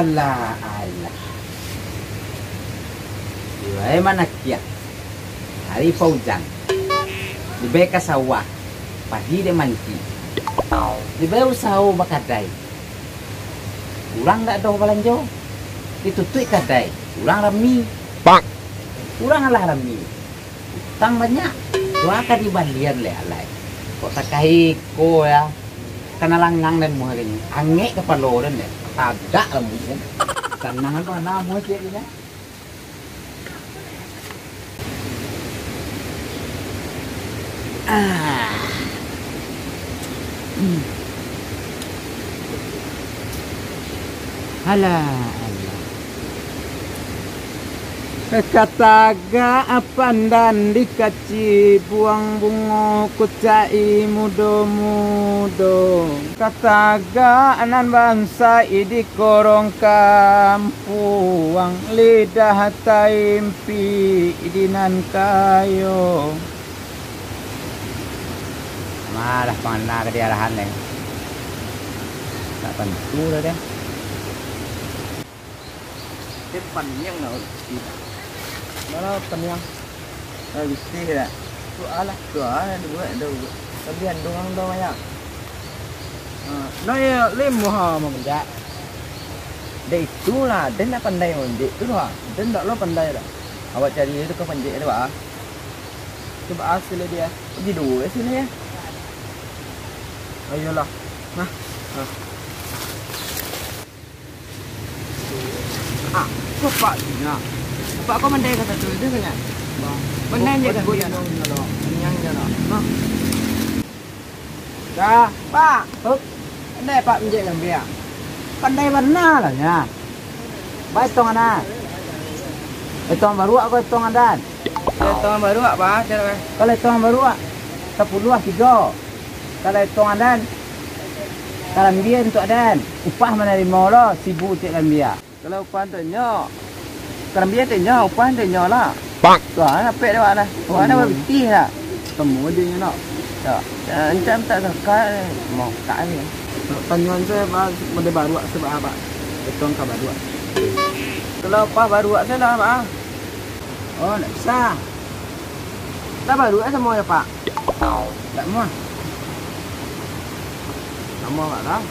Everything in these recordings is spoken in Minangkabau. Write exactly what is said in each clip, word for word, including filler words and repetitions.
Alah, alah. Iyo, eh, manakiak. Hari Fauzan. Dibae ka sawah. Padi dek mancik. Dibae usaho bakadai. Urang dak doh balanjo. Ditutuik kadai. Urang rami. Pak. Urang alah rami. Utang banyak. Dua kali balian leh alai. Kok takah iko ya. Kana langang den muha kini. Angek kapalo den deh. Tagak rambut den. Tanang tu ana muha ciek ni. Ah. Hmm. Alah, alah. Katagak pandan dikacibuang bungo kucai mudo-mudo. Katagak nan bansaik dikorong kampuang lidah taim Pi di nan kayo. Malah pangana ka diarahan deh. Tak tantu lah deh. Dia paniang lah. Mana paniang? Ah, bisi lah. Tu alah, tu alah dibuat tu. Tapi andung andung banyak. Ah, no ya limo ha mamudak. Dek itulah, den nak pandai manjek tu lah. Den dak lo pandai dah. Awak cari itu ka panjek tu ah. Coba hasil dia. Pergi dulu ya sini ya. Ayolah. Nah. Nah. Ah, kok pak ni nak? Pak kau mandai kata tu je kan? Mandai je kan dia. Kenyang je lah. Nah. Dah, Pak. Hup. Pandai Pak menjek gambia. Pandai bana lah nya. Ba etong anak. Etong baruak ko etong adan. Etong baruak, Pak. Kalau etong baruak, sapuluah tigo. Kalau etong adan, kalambia untuak adan. Upah manarimo lo sibu cek gambia. Kalau upah tu nyo, karambia tu nyo, upah tu nyo lah. Pak. Tu ah, napek dek awak lah. Awak dah babitih lah. Temu je nyo nak. Ya, ya, encam tak sakai, mau tak ni. Tanyuan saya, Pak, mode baruak sebab apa? Betong ka baruak. Kalau upah baruak saya lah, Pak. Oh, ndak bisa. Lah baruak samo ya, Pak. Ndak muah. Samo, Pak, lah.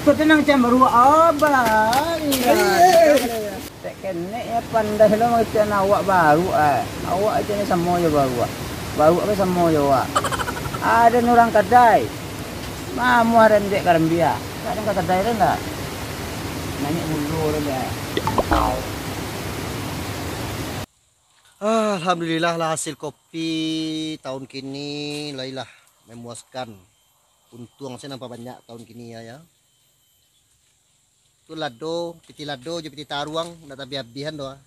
Kau tenang, cam baruak abah. Iya. Tek kenek ya pandai lo mangecek awak baruak, eh. Awak aja ni samo jo baruak. Baruak ke samo jo awak. Ada urang kadai. Mamuah den dek karambia. Kadang ka kadai den dak. Nanyek mulo den dak. Alhamdulillah lah hasil kopi tahun kini, lailah memuaskan. Untuang se nampak banyak tahun kini ya, ya. Tu lado, piti lado jo piti taruang, ndak tabiah-biahan doh.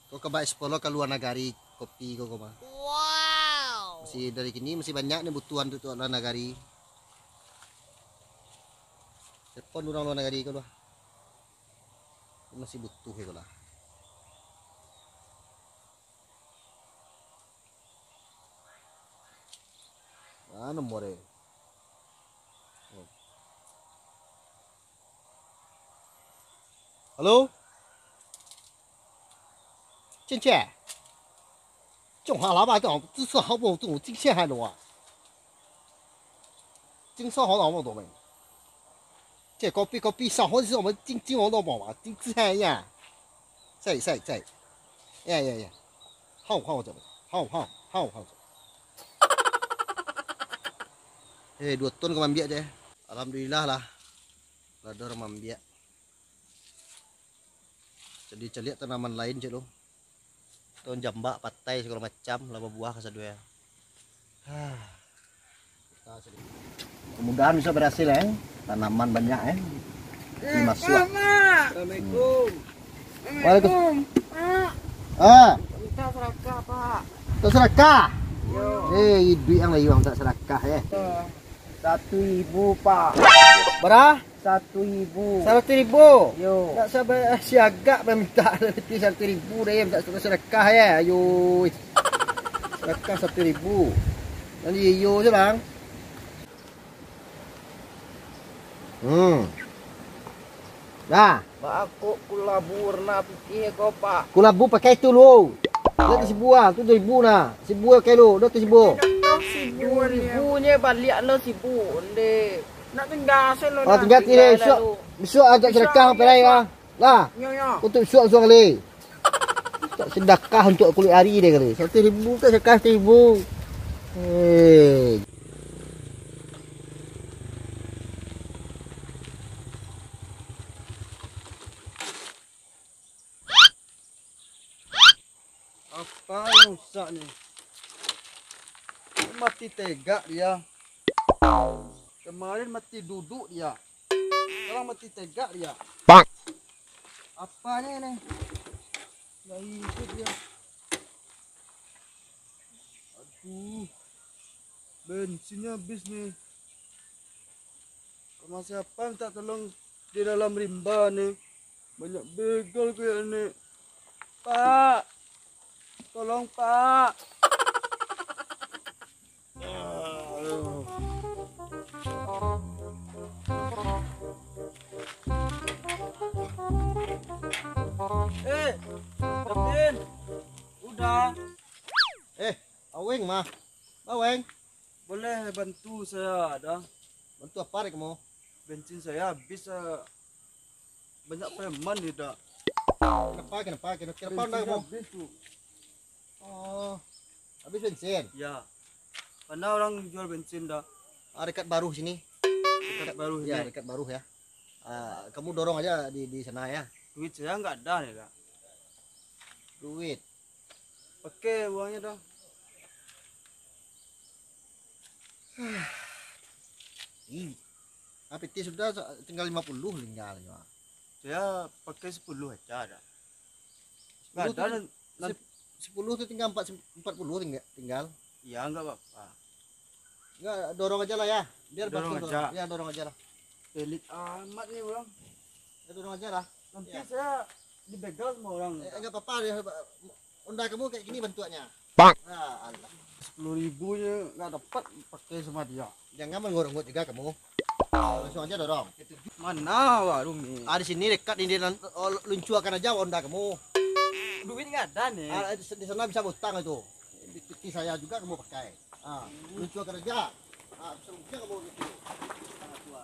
Ko ka ba-ekspor ka lua nagari kopi ko, ko mah. Wow. Masih dari kini masih banyak ni butuhan tu, tu lua nagari. Telepon urang lua nagari ko lah. Masih butuh iko lah. Ah, nomor eh. Halo? Cin Cin? 中华老板讲，这是好不好？中，金钱还多啊？金少好老板多没？这 kopi kopi 少好是我们金金王老板嘛，金子还一样。在在在，呀呀呀，好好走，好好好好走。Eh, dua ton ka mambiak je. Alhamdulillah lah. Lah ada urang mambiak. Jadi caliak tanaman lain cek lo. Tahun jambak, patai, segala macam lah babuah kasadonyo. Mudahan bisa berhasil eh. Tanaman banyak eh. Ini masuk. Assalamualaikum. Waalaikumsalam. Pak. Ah. Minta serakah, Pak. Minta serakah? Yo. Eh, iduik yang layu minta serakah eh. Satu ribu, Pak. Bara? Satu ribu. Saratus ribu? Yo. Nak sabar siagak minta reti saratus ribu deh, minta sedekah ya. Ayo. Sedekah saratus ribu. Jadi iyo je, Bang. Hmm. Nah. Baa kok kulabu warna putiah ko, Pak? Kulabu pakai tu lu. Dak tu sibu ah, tu duo ribu nah. Sibu pakai lu, dak tu sibu. Duo ribu nyo baliak lo sibu, onde. Nak tinggal se lo. Oh, tinggal tiri, bisuak, bisuak ajak sedekah pakai lai ah. Lah. Nyo, nyo. Untuk suak-suak kali. Tak sedekah untuk kulit ari dia kali. Satu ribu tak sedekah satu ribu. Eh. Apa yang rusak ni? Mati tegak dia. Kemarin mati duduk dia. Sekarang mati tegak dia. Bang. Apanya ini? Nggak hidup dia. Aduh. Bensinnya habis nih. Sama siapa minta tolong di dalam rimba nih? Banyak begal kayak ini. Pak. Tolong, Pak. Eh, Davin. Uda. Eh, Aweng mah. Aweng. Boleh bantu saya, Da? Bantu apa dek kamu? Bensin saya habis, eh, banyak preman ni, Da. Kenapa, kenapa, kenapa, kenapa Bensin udah kamu? Habis tu. Oh, habis bensin? Ya. Mana orang jual bensin, Da? Ah, dekat Baruh sini. Dekat Baruh Ya, sini. Dekat Baruh ya. Ah, kamu dorong aja di, di sana ya. Duit saya nggak ada nih, Da. Duit. Pakai uangnya, Da. Ih, ah, piti sudah sa-, tinggal lima puluh tinggal. Saya pakai sepuluh aja, Da. Nggak Sepuluh ada tu, nan-, nan- sep-, sepuluh tu tinggal empat, empat puluh tingga-, tinggal. Iya, nggak apa-apa. Nggak, dorong aja lah ya. Biar Dorong Batul aja. dorong. Ya, dorong aja lah. Pelit amat nih orang. Ya, dorong aja lah. Nanti Ya. saya dibegal sama orang. Eh, nggak apa-apa ya. Honda kamu kayak gini bentuknya. Bang. Ah, Allah. Sepuluh ribu aja nggak dapat pakai sama dia. Jangan mengurung-urung juga kamu. Langsung aja dorong. Mana warung ni? Ah, di sini dekat, di, di, oh, luncurkan aja Honda kamu. Duit nggak ada nih. Ah, di, di sana bisa utang itu. Di piti saya juga kamu pakai. Ah, luncurkan aja. Ah, bisa luncur kamu gitu. Ah, tua.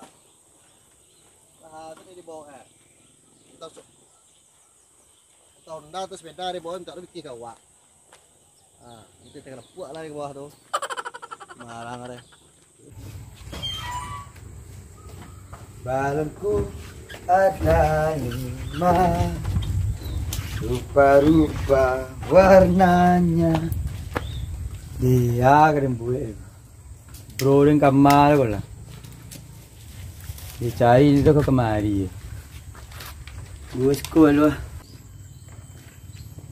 Ah, sini di bawah, eh. Entah se-, entah Honda atau sepeda di bawah, entah ada piti kawak. Ah, itu tengah lepuak lah di bawah tu. Marang ada. Balonku ada lima, rupa-rupa warnanya. Dia keren buat. Bro, den kama ko lah. Dicari ni tu ko kamari. Bosku lu ah.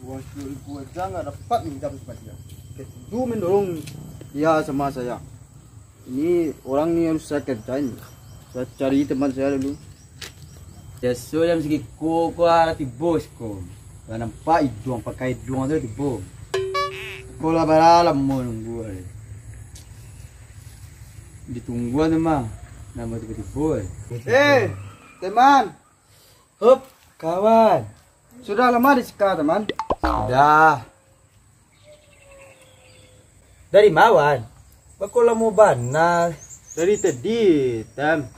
Bosku lu aja nggak dapat minjam sama dia. Ketujuh mendorong dia sama saya. Ini orang ni harus saya kerjain. Saya cari teman saya dulu. Biaso jam sagiko ko lah tibo siko. Lah nampak iduang, pakai iduang tu tibo. Ko lah bara lamo nunggu. Ditungguan tu mah. Namo tibo-tibo. Eh, teman. Hup, kawan. Sudah lama di sika, teman? Sudah. Dari ma, Wan? Bako lamo bana. Dari tadi, Tam.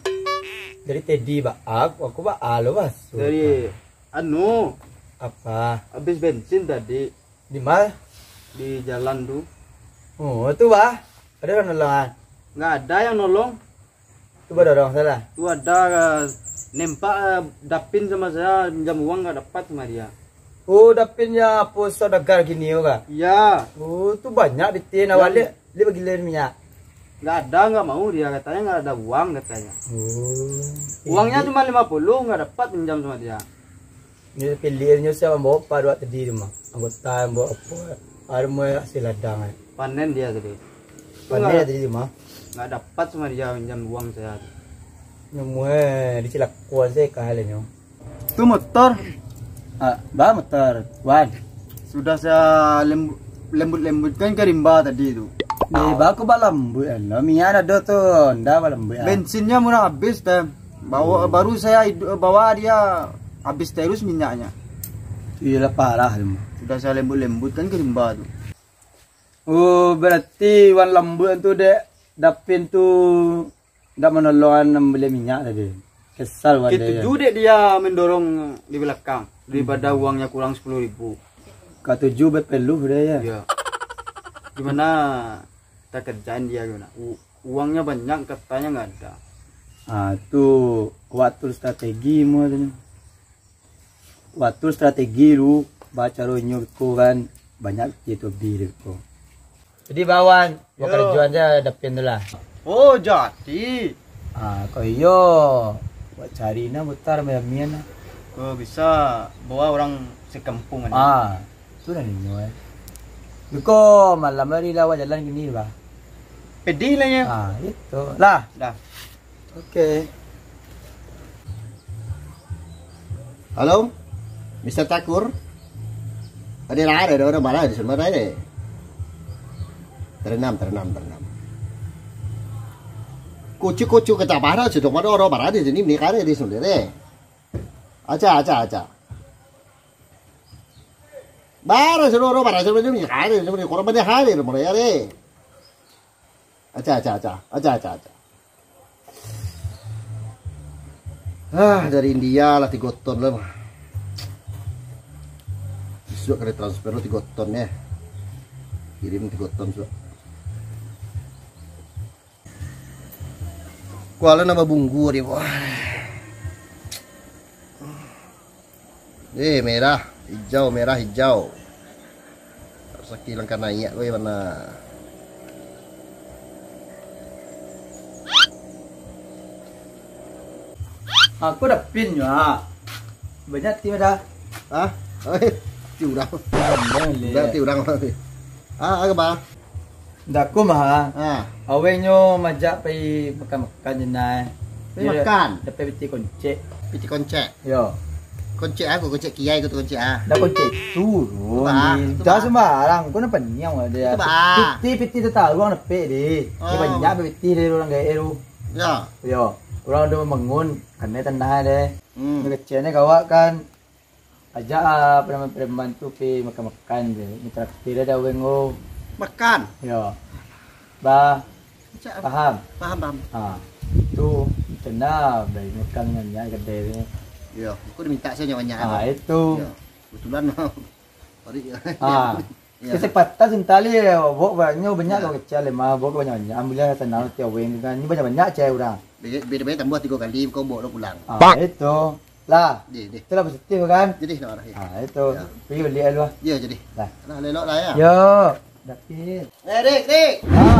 Dari tadi baa, aku baa lo basuo. Dari, anu. Apa? Habis bensin tadi. Di ma? Di jalan tu. Oh, tu bah. Ada orang nolong, Wan? Nggak ada yang nolong. Tu badorong salah. Tu ada, eh, nempak, eh, Dapin sama saya, minjam uang nggak dapat sama dia. Oh, Dapin ya, apo, saudagar kini tu kah? Iya. Oh, tu banyak duit dia, awak Yang liek, liek bagilo minyak. Nggak ada, nggak mau dia, katanya nggak ada uang, katanya. Oh. Uangnya Ini cuma lima puluh, nggak dapat minjam sama dia. Ni pilih nyo sia mambaok paduak tadi tu mah. Anggota mambaok apo? Ado mah hasil ladang ai. Panen dia tadi. Panen Nggak, tadi tu mah. Nggak dapat sama dia minjam uang saya tu. Nyo mah dicilakoan se kahalnyo. Tu motor. Ah, bah motor, Wan. Sudah saya lem-, lembut-lembutkan ke rimba tadi tu. Deh, bah aku balambuik lo. Minyak ado tu, ndak balambuik ah. Bensinnya murah habis, Tem. Bawa, baru saya idu-, bawa dia habis terus minyaknya. Iyolah, parah tu mah. Sudah saya lembut-lembutkan ke rimba tu. Oh, berarti wan lambuk tu, Dek Dapin tu ndak manolongan mambali minyak tadi. Kesal wan dia. Katuju dek dia mendorong di belakang daripada uangnya kurang sepuluh ribu. Katuju bapeluh dia, ya. Iya. Gimana kita kerjain dia gimana? U-, uangnya banyak, katanya nggak ada. Ah, tu waktu strategi mu tu. Waktu strategi lu, bacaro inyo beko kan, banyak pitih tu bi dek beko. Jadi, bawan, buat karajoan se Dapin tu lah. Oh, jadi. Ah, kok iyo, buat cari nah putar mian-mian lah. Kok bisa bawa orang sekampung kan? Ah, tu lah ninyo, eh. Beko malam hari lah awak jalan kini, bah. Pedih lah ya. Ah, itu lah. Dah. Oke. Halo, Mister Takur. Ada lah, ada orang mana di sana, ada. Terenam, terenam, terenam. Kucu-kucu ke tak parah, sudah mana orang mana di sini, ni kare di sini, deh. Aca, aca, aca. Bara sudah orang mana, sudah ni kare, sudah ni korang banyak hari, rumah ya, deh. Aca, aca, aca. Aca, aca, aca. Ah, dari India lah tigo ton lah. Besok kena transfer lo tigo ton ya. Kirim tigo ton sudah. Kuala nambah bunggu dia, boh. Eh, merah, hijau, merah, hijau. Saki langkah naik ko, mana? Aku dah pin juga. Banyak tim ada. Hah? Ti urang. Banyak tim urang. Ah, apa? Ndak ko mah. Ha. Aweng nyo majak pai makan-makan je nai. Pai makan? Dapek pitih koncek. Pitih koncek? Yo. Koncek a ko, koncek kiai ko tu koncek a. Ndak koncek tu, tu. Bah, tu dah bah. Sembarang. Ko nan paniang lah dia. Tu bah. Pitih, pitih tu taruang dapek deh. Oh. Dia banyak pitih dari orang gaek tu. Yo. Yo. Orang tu membangun, kanai tanah deh. Hmm. Kecil ni kawak kan. Ajak ah, preman-preman tu pi makan-makan je. Ni traktir ada weng oh. Makan? Yo. Bah. Macam apa? Paham? Paham, paham. Ha. Tu, kena beli makan dengan nyak kedai ni. Yo, aku diminta saja banyak. Ah, itu. Yo. Kebetulan. Hari. Ah. Yo. Kesempatan sentali, bok banyak, banyak kau kecil mah, bok banyak-banyak. Alhamdulillah, senang tiap weng kan. Ni banyak-banyak cai urang. Beda-beda tambah tiga kali, kau bawa lo pulang. Ah, itu. Lah. Deh, deh. Itulah positif kan? Jadi, nak marah, ya. Ah, itu. Ya. Pergi beli air dulu, ah. Ya, jadi. Lah. Lah, lelok lah, ya. Yo. Dapat. Eh, Rik, Rik. Ha.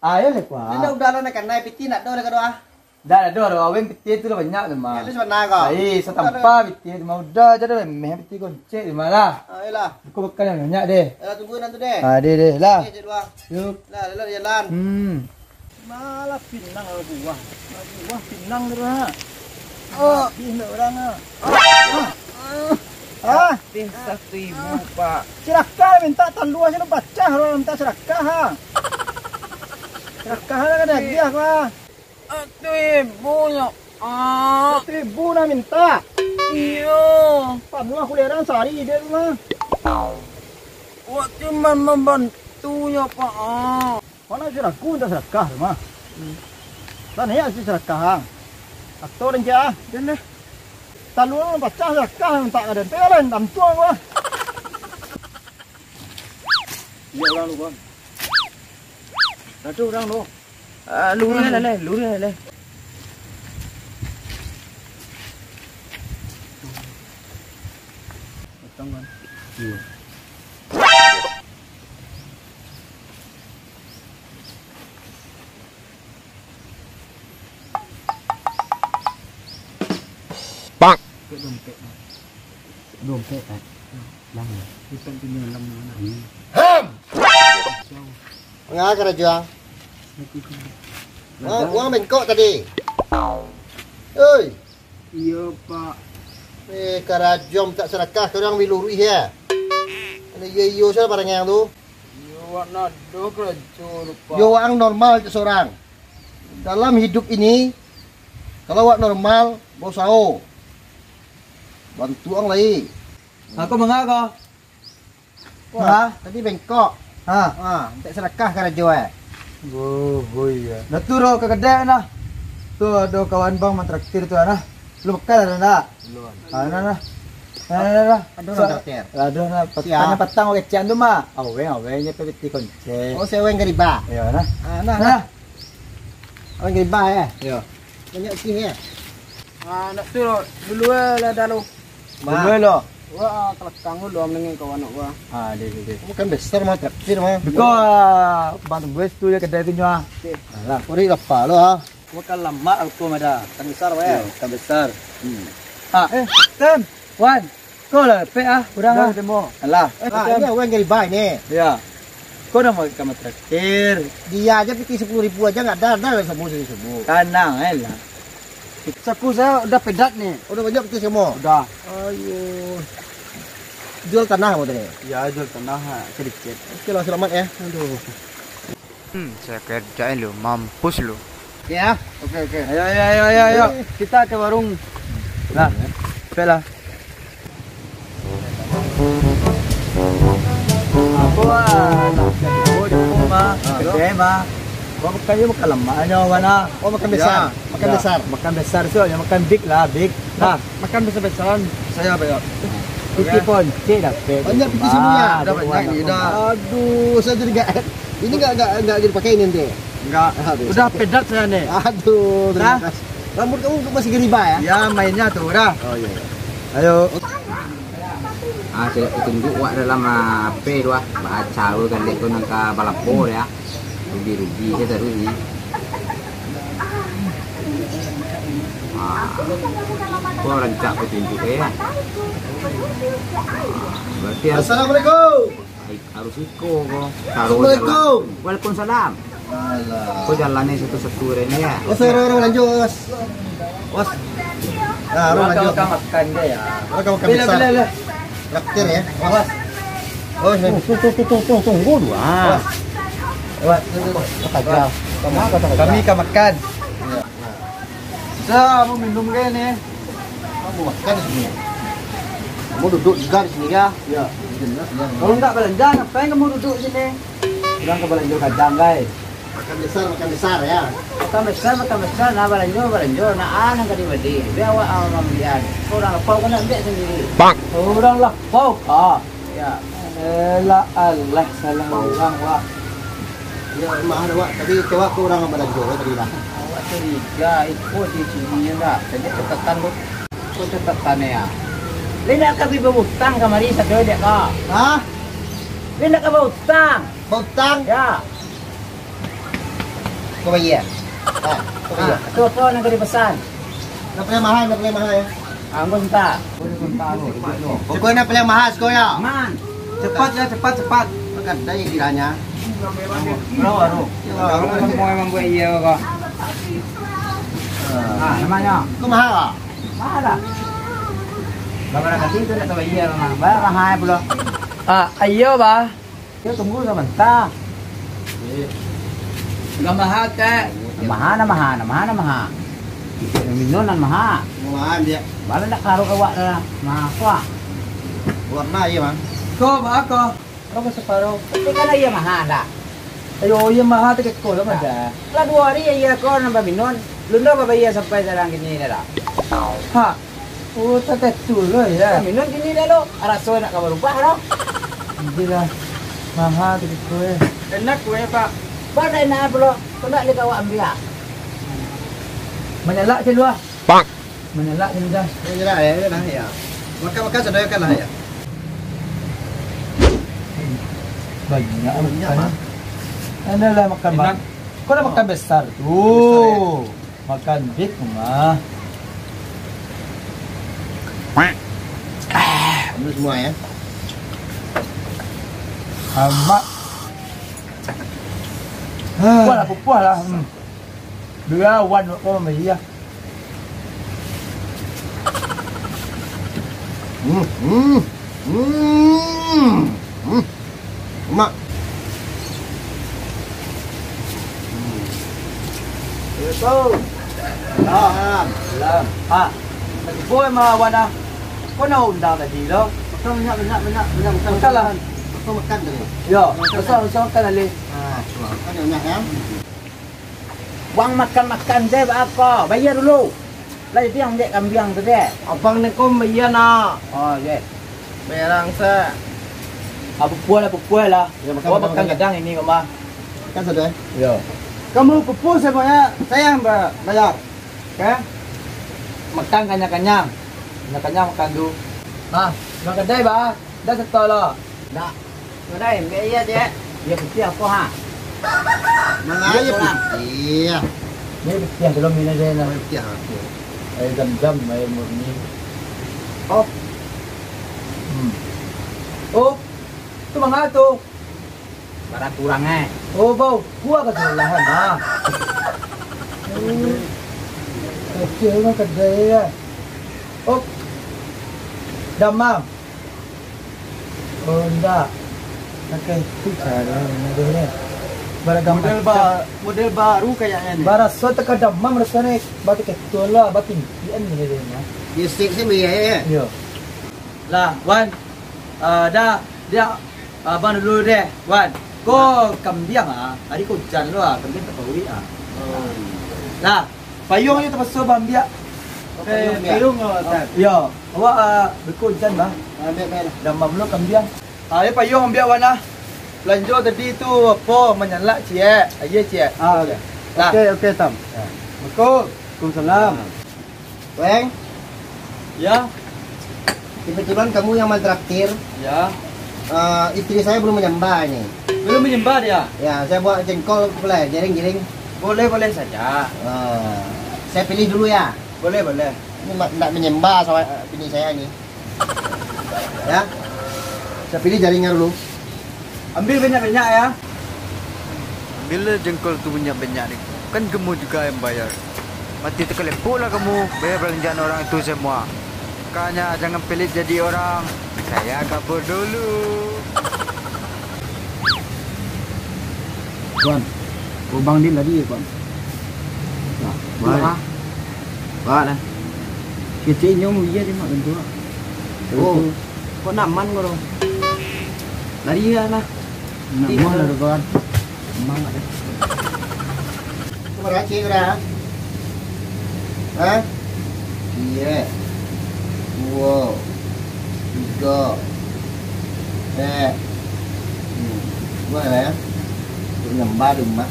Ayo, lek, kuah. Ini dah udah lah, nak kanai piti, nak doh, nak doh, ah. Dah, dah doh, doh. Aweng piti tu lah banyak tu, mah. Ya, lu sebenarnya kau. Ai, satampa piti tu, mah. Udah, jadi remeh piti koncek tu, mah, lah. Ayolah. Buka-buka yang banyak, deh. Ayolah, tunggu nanti, deh. Ah, deh, deh, lah. Oke, cek dua. Yuk. Lah, lelok jalan. Hmm. Malah pinang buah. Buah pinang tu, ha. Oh. Habis nak orang, ha. Ah. Ah. Habis satu ribu, Pak. Sirakah minta talua sini pacah, orang minta sirakah, ha. Sirakah lah kan hadiah, ha. Satu ribu nyo, ah. Satu ribu nak minta. Iyo. Pamuah kuliaran sehari dia tu, ha. Wak cuma membantu nyo, Pak, ah. Mana si ragu minta sirakah tu mah? Hmm. Lah niat si sirakah ang. Atau dan cak ah. Jan deh. Talua pacah sirakah minta ka den. Tengok den, tantuang gua. Iyo urang tu, Bang. Ado urang tu. Ah, luruih lah, leh. Luruih lah, leh. Potong, Bang. Iyo. Pak. Dompet, Pak. Dompet, Pak. Lama. Kita punya lama. Hmm. Ham! Manga karajo ang? Uang, uang bengkok tadi. Oi. Iyo, Pak. Eh, karajo mintak sadakah, karajo ang bi luruih, ya. Iyo, iyo, salah barang yang tu. Iyo, wak nado karajo tu, Pak. Yo, ang normal cak sorang. Dalam hidup ini, Kalau awak normal, bausaho. Bantu ang lai. Aku manga ko? Wah, tadi bengkok. Ha. Ha, mintak sadakah karajo, eh. Oh, oh iya. Nah, tu ro ka kadai nah. Tu ado kawan bang mantraktir tu nah. Lu makan ado ndak? Belum. Ha, nah, nah. Nah, nah, nah, nah. Ado urang traktir? Ado nah, petang, petang awak kecek tu mah. Aweng, aweng je peti koncek. Oh, si aweng gariba? Iyo, nah. Ha, nah, nah. Aweng gariba, eh? Iyo. Banyak sih, eh. Ah, nak tu lo, dulu eh lah dah lo. Dulu eh lo. Wah, kelakang lo, dua menengah kawan nak gua. Ah, deh, deh, deh. Makan besar mah, traktir mah. Biko, ah, bang tunggu situ je kedai tu nyo, ah. Oke. Alah. Uri lapar lo, ah. Makan lamak aku mah dah. Makan besar, weh. Yo, makan besar. Hmm. Ah, eh, Tem, Wan, ko lah, pek ah, urang ah. Dah, demo. Alah. Eh, ah, Tem. Ini awak yang gariba ni. Ya. Ko dah mau kamar traktir. Dia aja pitih sepuluh ribu aja nggak ada, ada lah semua sini semua. Tanang eh lah. Saku saya udah pedat nih. Udah banyak pitih semua? Udah. Ayo. Jual tanah kamu tadi? Ya, jual tanah, ah, sedikit. Oke lah, selamat ya. Aduh. Hmm, saya kerjain lu, mampus lu. Ya. Oke, oke. Ayo, ayo, ayo, ayo, ayo. Kita ke warung. Nah, pek lah. Apo ah, nak jadi di rumah, ah, kerja mah. Kau makan je, makan lamak nyo, wan ah. Oh, makan besar. Ya, makan besar. Makan besar tu, ya, makan big lah, big. Nah, makan besar-besaran. Saya apa ya? Pitih koncek dapek. Banyak pitih semua ya? Dah banyak ni, dah. Aduh, saya jadi gak, ini gak, gak, gak dipakai ini nanti. Enggak. Habis. Udah pedat saya ni. Aduh, terima kasih. Rambut kamu masih geriba ya? Ya, mainnya tu dah. Oh iya, iya. Ayo. Ah, cek petunjuk wak dalam, ah, H P tu ah. Baca tu kan dek tu nang ka balapo dia. Rugi-rugi je taruih ni. Ah, kau rancak petunjuk eh. Ah, berarti harus Assalamualaikum. Harus iko ko. Assalamualaikum. Waalaikumsalam. Alah. Ko jalan ni satu-satu dah ni ya. Oh, saya orang lanjut, Bos. Bos. Nah, orang lanjut. Makan, makan dia ya. Orang makan besar. Bila, bila, bila. Traktir ya. Bos. Oh, ini. Tuh, tuh, tuh, tuh, tuh, tunggu dulu ah. Bos. Bos. Kata kami ka makan. Iya. Sa, kamu minum ke ni? Kamu makan di sini. Kamu duduk juga di sini ya? Ya. Kalau nggak belanja, ngapain kamu duduk sini? Bilang ka belanja kadang, guys. Makan besar, makan besar ya. Makan besar, makan besar, nah belanja, belanja, nah anang tadi beli. Biar awak ah, mambian. Orang lapau kan ambil sendiri. Bang. Orang lapau kah? Ya. Elah, alah, salah orang, wak. Ya, maaf, wak. Tadi cewek tu orang balanjo tadi lah. Awak curiga, iko di sini ndak. Tadi catatan tu. Ko catatan ya. Dia ndak ka bi bautang kamari sado dek ka. Hah? Dia ndak ka bautang. Bautang? Ya. Kau bayar. Ha, kau bayar. Ha, tu apa nak kena pesan? Nak pilihan mahal, nak pilihan mahal ya. Anggo santa. Pokoknya pilihan mahal sekolah ya. Man. Cepat ya, cepat, cepat. Makan dah yang kiranya. Berapa tu? Ya, orang semua memang buat iya kok. Ah, namanya. Kau mahal lah. Mahal lah. Berapa kasih itu nak tahu iya memang. Berapa mahal pula? Ah, iya bah. Yo, tunggu sabanta. Lah maha, Tek. Maha, nah maha, nah maha, nah maha. Isi minum nan maha. Maha, dia. Bala ndak karuak awak dah. Maha apa? Warna iya, Bang. Ko, ba ko? Ko separo. Tapi kan iya maha dah. Ayo, iya maha tu keko lah, dah. Lah dua hari iya ko nambah minum. Lun dah babayar sampai sekarang kini dah. Ha. Oh, tak tahu lo ya. Minum kini dah lo. Raso nak ka barubah lo. Gila. Maha tu kue. Enak kue, Pak. Ba dak enak pulo. Kena dia kawak ambil. Manyalak je lu ah. Pak. Manyalak je lu dah. Manyalak ya, ya dah ya. Makan-makan sadonyo kan lah ya. Banyak. Banyak, makan. Pak. Anda lah makan. Enak. Kau dah makan besar tu. Besar, ya? Makan big mah. Ini semua ya. Amak. Puas lah, puas lah. Hmm. Dua wan kau mah iya. Hmm, hmm, hmm, hmm. Mak. Hmm. Ya, tahu. Salam. Salam. Ha. Tibo mah wan ah. Ko nak undang tadi lo. Makan banyak, banyak, banyak, banyak makan. Makan lah. Makan, makan tadi. Yo, makan, makan. Makan, makan, makan, Ale. Ha, cuba. Makan banyak, ya. Wang makan-makan se baa ko? Bayia dulu. Lah, jadi ambiak kambiang tu deh. Abang ni ko bayia nak. Oh, ye. Bayia lang se. Ah, pupua lah, pupua lah. Ya, makan, makan, makan, makan. Gadang ini, Mama. Makan sajo, eh? Yo. Kamu pupua semuanya, saya yang ba-, bayar. Oke? Makan kanyang-kanyang. Kanyang-kanyang makan tu. Nah, makan dai, bah. Dah setor lo. Dah. Udah, ambiak aia, Cek. Aia putiah apo, ha? Mana aia putiah? Aia putiah tu lo, minum se nah. Aia putiah apo? Aia zam-zam, aia murni. Oh. Hmm. Oh. Tu manga tu? Bara kurang, eh. Oh, bau. Gua ka salahan, ha. Oh. Kecil mah kedai, ya. Oh. Damam. Oh, ndak. Pakai tu cara modelnya. Model ba-, model baru kayaknya ni. Baraso takadamam rasanya, batu ketul lah, batimpian ni dia mah. Dia sik sih, ya, ya, ya. Iya. Lah, Wan. Ah, dah, dia abang dulu deh, Wan. Ko kambiang ah, hari ko hujan lo ah, kambiang tapauik ah. Oh. Lah, payuang je tapaso baambiak. Oh, payuang ambiak. Payuang, oh, Tan. Yo, awak, ah, beko hujan, bah. Ah, ambiak, ambiak lah. Damam lo kambiang. Ah, yo, payuang ambiak, Wan, ah. Balanjo tadi tu apo, manyalak ciek. Aia ciek. Ah, oke. Lah. Oke, oke, Tam. Ya. Assalamualaikum. Waalaikumsalam. Ah. Weng. Ya. Kebetulan kamu yang mentraktir. Ya. Eh, istri saya belum menyembah ini. Belum menyembah dia? Ya, saya buat jengkol pulai, giring-giring. Boleh-boleh saja. Eh, saya pilih dulu ya. Boleh-boleh. Ini ma-, ndak menyembah sama, eh, bini saya ini. Ya. Saya pilih jaringnya dulu. Ambil banyak-banyak, ya. Ambillah jengkol tu banyak-banyak ni. Kan kamu juga yang bayar. Mati takalepok lah kamu, bayar balanjaan orang itu semua. Makanya jangan pelit jadi orang. Saya kabur dulu. Kuan, lubang din tadi, Kuan. Nah, baik. Baik lah. Kecil nyo mulia dia mak bentuk. Oh. Kok nak man ko tu? Lari lah lah. Nak man lah tu, Kuan. Mang lah. Kau beracik dah. Ha? Iya. Dua. Tiga. Eh. Hmm. Dua lah ya. Untuk nyembah di rumah.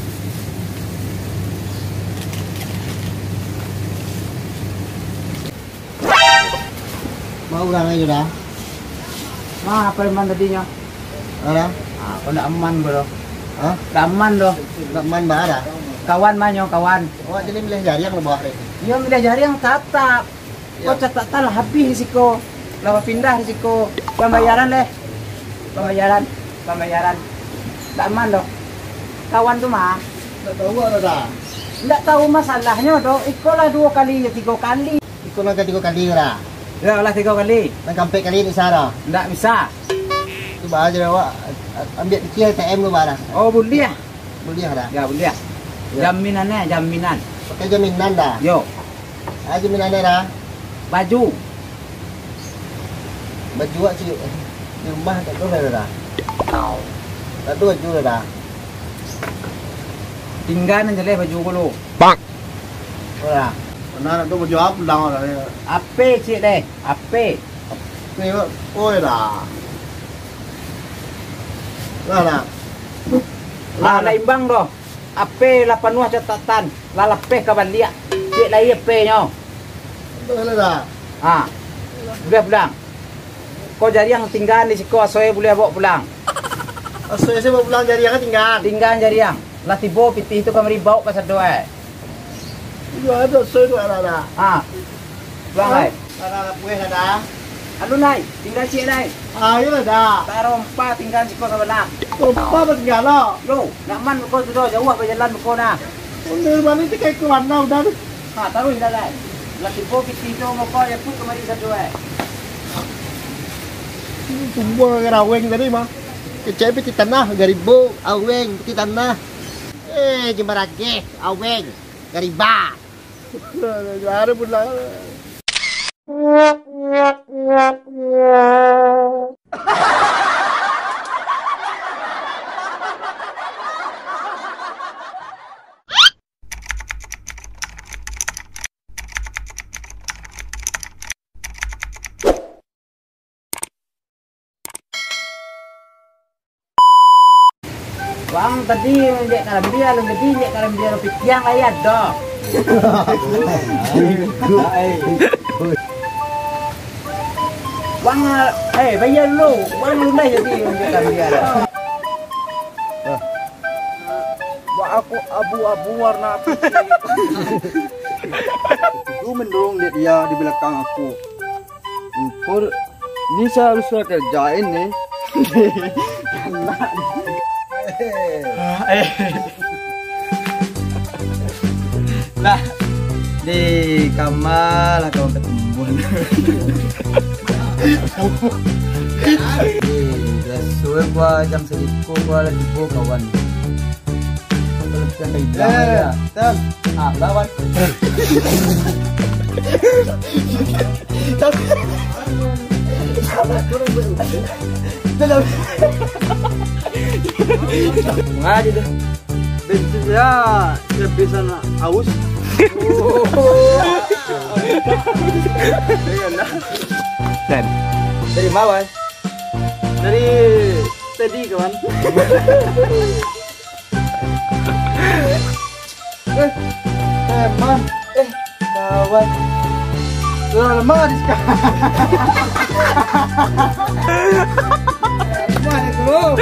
Mau urang aja dah. Nah, apa aman tadinyo? Alah. Ah, kok ndak aman ko doh? Hah? Ndak aman doh. Ndak aman baa dah. Kawan mah nyo, kawan. Awak jadi milih jariang lah bawah deh. Iyo, milih jariang tatap. Kok catatan lah habih di siko. Lah bapindah di siko. Pambayaran leh. Pambayaran, pambayaran. Ndak aman doh. Kawan tu mah. Ndak tahu ado dah. Ndak tahu masalahnyo doh. Iko lah duo kali, yo tigo kali. Iko nan katigo kali tu dah. Yo, lah tigo kali. Nan kaampek kali ndak bisa dah. Ndak bisa. Tu baa aja awak ambiak pitih A T M tu baa dah. Oh, buliah. Buliah dah. Yo, buliah. Yo. Jaminan eh, jaminan. Pakai jaminan dah. Yo. Ah, jaminan dah. Baju. Baju awak cik di rumah tak tahu dah dah. Tak tahu baju dah dah. Tingga nan jaleh baju ko lu. Bang. Ora. Mana tu baju apa pulang dah. Ape cik deh? Ape? Ni, oh, dah. Lah, dah. Lah, lah imbang doh. Ape lah panuah catatan, lah lapeh ka baliak. Cik lai apenyo. Dah, dah, dah. Ha. Buliah pulang. Ko jariang tinggaan di siko, asoe buliah baok pulang. Asoe se baok pulang, jariang tinggaan. Tinggaan jariang. Lah tibo pitih tu kamari, baok ka sado ai. Iyo, ado asoe tu lah dah. Ha. Pulang ai. Dah, dah, dah, pueh dah dah. Alun lai, tingga ciek lai. Ayolah dah. Tarompa tinggaan siko sabalah. Tarompa batingga lo. Lo, nak man beko tu doh, jauah bajalan beko nah. Ondeh mani tikai ko anau dah tu. Ha, taruih dah lai. Lah tibo pitih tu moko, yo pun kamari sado ai. Tumbuah ka aweng tadi mah. Kecek pitih tanah, garibo, aweng, pitih tanah. Eh, jembarageh, aweng, gariba. Juara pulang. Wang tadi injek karambia, alun jadi injek karambia, alun pitiang lai ado. Wang, eh, bayia dulu. Wang alun lai jadi injek karambia. Wah, aku abu-abu warna putih. Itu mendorong dek dia di belakang aku. Ukur, ini saya harus saya kerjain nih. Ah, eh. Lah, di kamar lah kawan ketumbuhan. Eh, biaso gua jam sadiku gua lagi bu kawan. Kalau kita hilang Eh, ya. Tam. Ah, lawan. Ngadi tu. Bentuk ya, kebiasaan aus. Iyalah. Dan dari bawah. Dari tadi, kawan. Eh, emang. Eh, kawan. Lah, lemah di sekarang. Lemah di dulu.